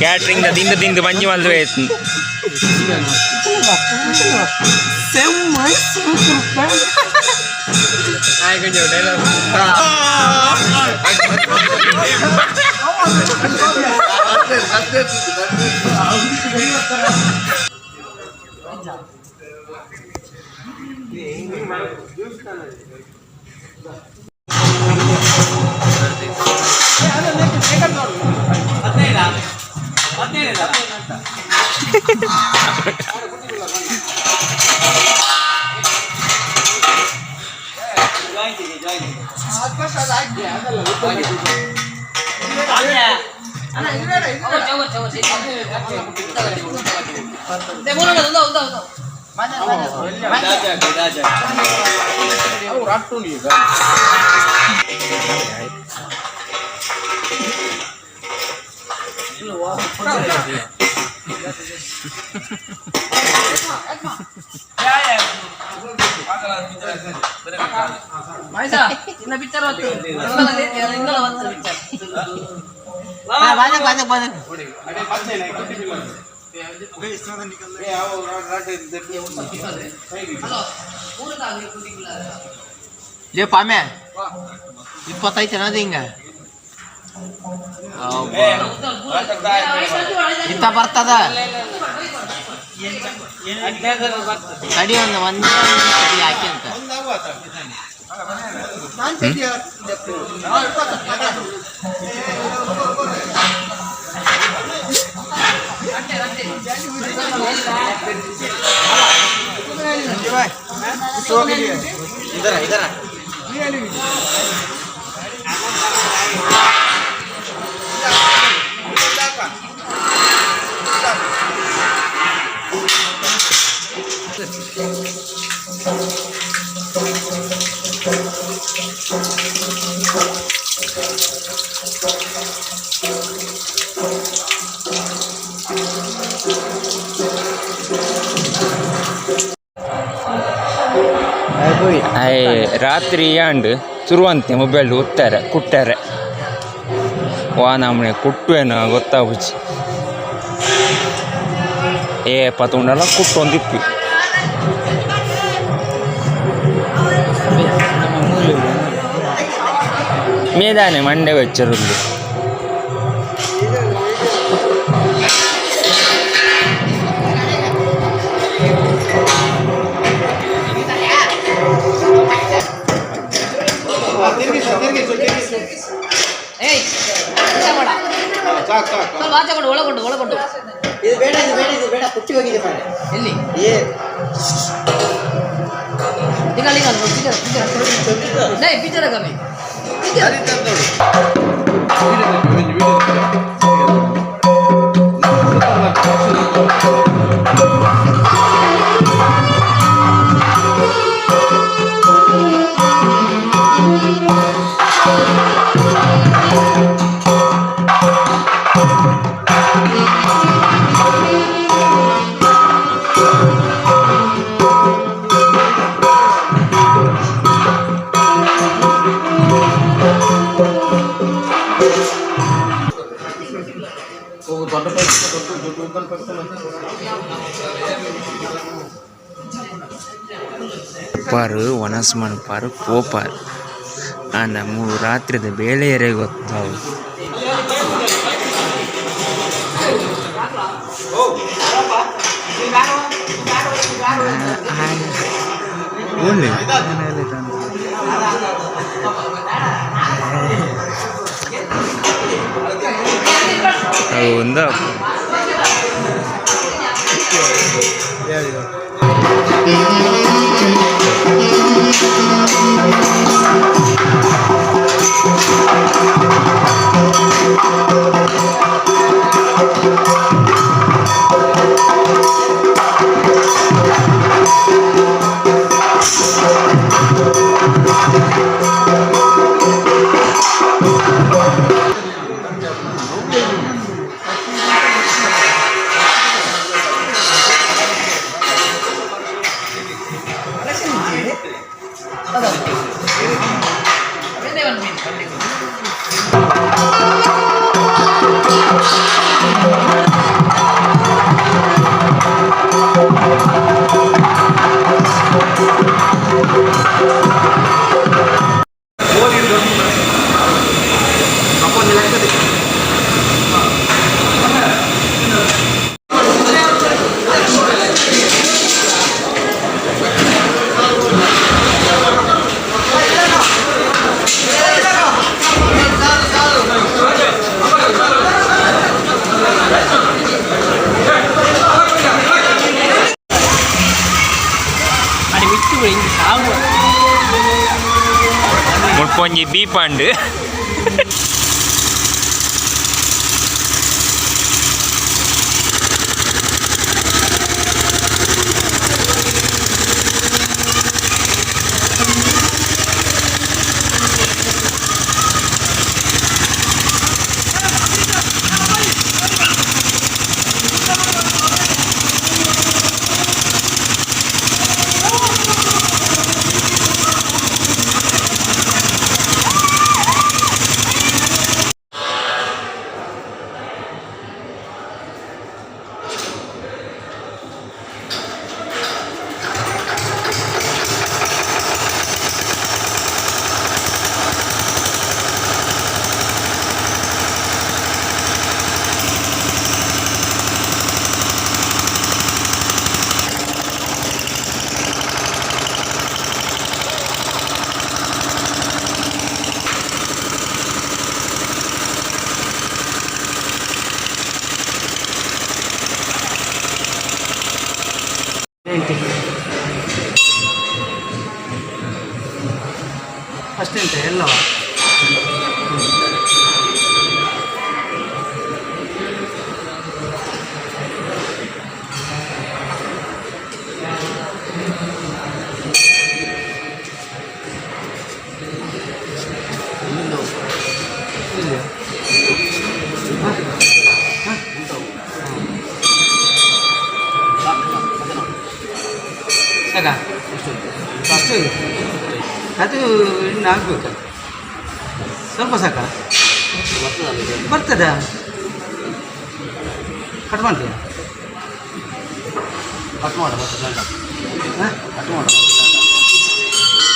Catering ದಿಂದ ದಿಂದ ಬಂಜಿ ಮಲ್ದು ಲೇ ಪಾಮ್ಯ, 25 ಜನ ಹಿಂಗ ಇತ್ತ ಬರ್ತದ. ತಡಿ, ಒಂದು ಒಂದೇ ಒಂದು ತಡಿ ಹಾಕಿ ಅಂತ. ಇದರ ಇದರ. ಅಯ್ ರಾತ್ರಿ ಆಂಡ್ ಶುರುವಂತೆ ಮೊಬೈಲ್ ಒತ್ತಾರೆ ಕುಟ್ಟಾರೆ. ವಾ, ನಮ್ಮನೆ ಕುಟ್ಟುವೇನೋ ಗೊತ್ತಾಗುಜಿ. ಏ ಪತುಂಡಲ ಕುಟ್ಟೊಂದಿಪ್ಪಿ. ಮೇದಾನೆ ಮಂಡೆ വെಚ್ಚರುಂಡು. ಏಯ್, ಸ್ವಲ್ಪ ಆಚೆ ಕೊಡು, ಒಳಗೊಂಡು ಒಳಗೊಂಡು. ಇದು ಬೇಡ, ಇದು ಬೇಡ, ಇದು ಬೇಡ. ಕುಟ್ಟಿ ಹೋಗಿದೆ ಮಾರ್ರೆ. ಎಲ್ಲಿ? ಏ. ನಿಕಾಲ್ ನಿಕಾಲ್, ಪಿಕ್ಚರ್ ಪಿಕ್ಚರ್ ನೈ, ಪಿಕ್ಚರ್ ಕಮ್ಮಿ ಪಿಕ್ಚರ್. ಪಾರು ವನಸ್ ಮನ್ಪಾರು ಪೋಪಾರು ಆಂಡ ಮೂರು ರಾತ್ರಿದ ಬೇಳೆಯರೇ ಗೊತ್ತಾವು. ಒಂದ. ಮುಲ್ಪೊಂಜಿ ದೀಪಾಂಡ್. ಫಸ್ಟ್ ಎಂತ ಎಲ್ಲವ? ಸಾಕಾ? ಅಷ್ಟು ಅದು ಇನ್ನು ಆಗಬೇಕಲ್ಲ, ಸ್ವಲ್ಪ ಸಾಕಾ? ಬರ್ತದ. ಕಟ್ ಮಾಡ್ತೀಯಾ? ಕಟ್ ಮಾಡು ಮತ್ತೆ ಬೇಡ. ಹಾಂ. ಕಟ್ ಮಾಡು.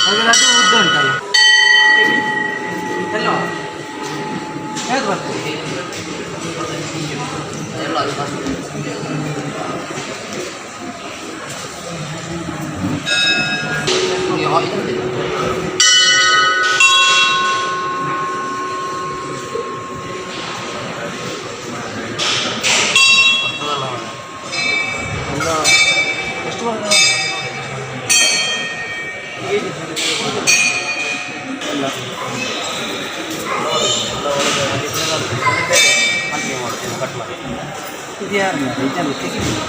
ಹಾಗಾದ್ರೆ ಅದು ಉದ್ದ ಉಂಟಲ್ಲ. ಎಲ್ಲ ಹೇಗೆ ಬರ್ತದೆ? ಎಲ್ಲ ಅದು first. ಇದು ಬರ್ತದಲ್ಲ ಮಾರ್ರೆ. ಒಂದು ಎಷ್ಟು ಬರ್ತದೆ? ಹಾಗೆ ಮಾಡ್ತೀನಿ, ಕಟ್ ಮಾಡಿ. ಇದು ಯಾರು ಮಾರ್ರೆ? ಇದೆಲ್ಲ ತೆಗಿಬೇಕು.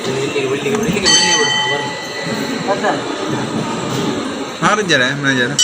ಇಲ್ಲಿಗೆ ಇಲ್ಲಿಗೆ ಇಲ್ಲಿಗೆ ಇಲ್ಲಿಗೆ ಬಿಡು, ಬರ್ಲಿ. ಬರ್ತದೆ. ಆರಿಜ್ಜಾರೆ ಮ್ಯಾನೇಜರ್.